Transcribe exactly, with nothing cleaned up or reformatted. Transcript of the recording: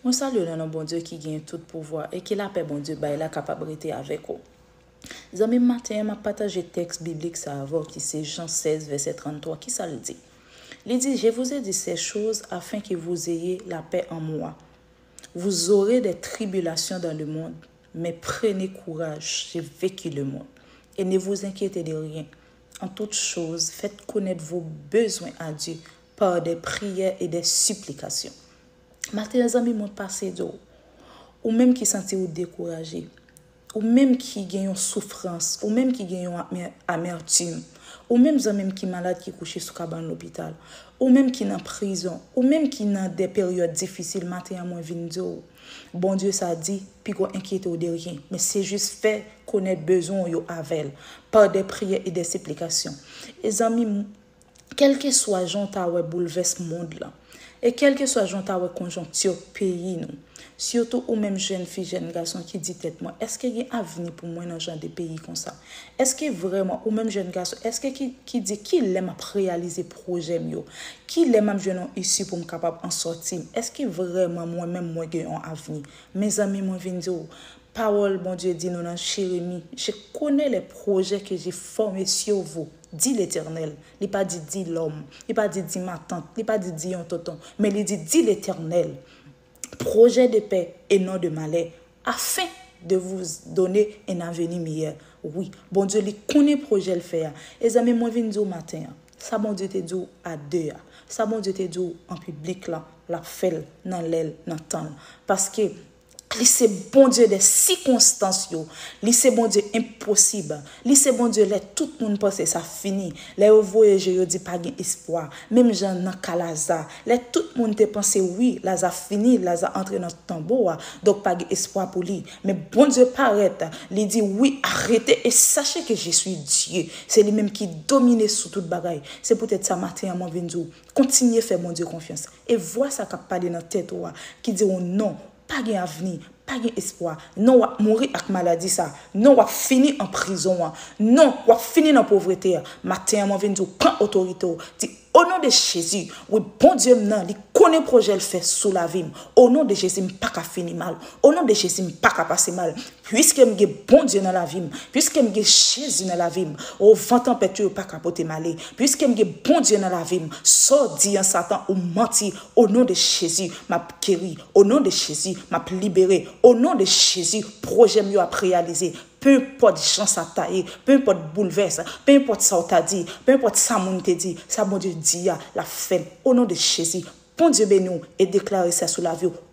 Mwen salye w nan non Bondye ki genyen tout pouvwa e ke lapè Bondye bay la kapab rete avèk ou. Zanmi m, maten an, m ap pataje tèks biblik sa avè w ki se Jan sèz, vèsè tranntwa. Kisa l di? Li di, Je vous ai dit ces choses afin que vous ayez la paix en moi. Vous aurez des tribulations dans le monde, mais prenez courage, j'ai vaincu le monde. Et ne vous inquiétez de rien. En toute chose, faites connaître vos besoins à Dieu par des prières et des supplications. Maten an, zanmi, mwen pase di w, ou menm ki santi w dekouraje, ou menm ki gen yon soufrans, ou menm ki gen yon amè- amètim, ou menm zanmi m ki malad ki kouche sou kabann lopital, ou menm ki nan prizon, ou menm ki nan de peryòd difisil, maten an mwen vin di w, Bondye sa di, pi gwo enkyete w de ryen, men se jis fè konèt bezwen w yo avè l, pa de priyè e de siplikasyon. E zanmi m, kèlkeswa jan w ta wè boulvès mond lan, e kèlkeswa jan w ta wè konjonkti peyi nou, sitou ou menm jèn fi, jèn gason ki di tèt mwen, èske gen avni pou mwen nan jan de peyi konsa? Èske vrèman, ou menm jèn gason, èske ki, ki di ki lè m ap reyalize pwojè m yo? Ki lè m ap jwenn yon isi pou m kapab an sòti? Èske vrèman mwen menm mwen gen yon avni? Mezanmi, mwen vin di w, pawòl Bondye di nou nan Jeremi, Je connais les projets que j'ai formés sur vous, dit l'Éternel. Li pa di, di lòm, li pa di, di matant, li pa di, di yon tonton, men li di, di l'Éternel. Projet de paix et non de malheur, afin de vous donner un avenir meilleur. Wi, Bondye li konnen pwojè l fè a. E zanmi, mwen vin di w maten an, sa Bondye te di w a de a, sa Bondye te di w an piblik lan, l ap fè l nan lè l, nan tan l. Paske li se Bondye de sikonstans yo. Li se Bondye enposib. Li se Bondye lè tout moun panse sa fini. Lè yo voye je yo di pa gen espwa. Menm jan nan ka Laza. Lè tout moun te panse wi, Laza fini, Laza antre nan tonbo a. Donk pa gen espwa pou li. Men Bondye parèt, li di wi, arrêtez et sachez que je suis Dieu. Se li menm ki domine sou tout bagay. Se poutèt sa maten an mwen vin di w, kontinye fè Bondye konfyans. E vwa sa k ap pale nan tèt ou a, ki di w non, pa gen avni, pa gen espwa. Non, w ap mouri ak maladi sa. Non, w ap fini an prizon an. Non, w ap fini nan povrete a. Maten an, mwen vin di w, pran otorite w. Di, o non de Jezi, wi, Bondye m nan, li konnen pwojè l fè sou lavi m. O non de Jezi, m pa ka fini mal. O non de Jezi, m pa ka pase mal. Piske m gen Bondye nan lavi m, piske m gen Jezi nan lavi m, o van tanpèt yo, yo pa ka pote m ale. Piske m gen Bondye nan lavi m, sa w di an, Satan, ou manti. O non de Jezi, m ap geri. O non de Jezi, m ap libere. O non de Jezi, pwojè m yo ap reyalize. Penpòt jan sa ta ye, penpòt boulvès, penpòt sa w ta di, penpòt sa moun te di, sa Bondye di a, l ap fè l. O non de Jezi, Bondye beni w e deklare sa sou lavi w.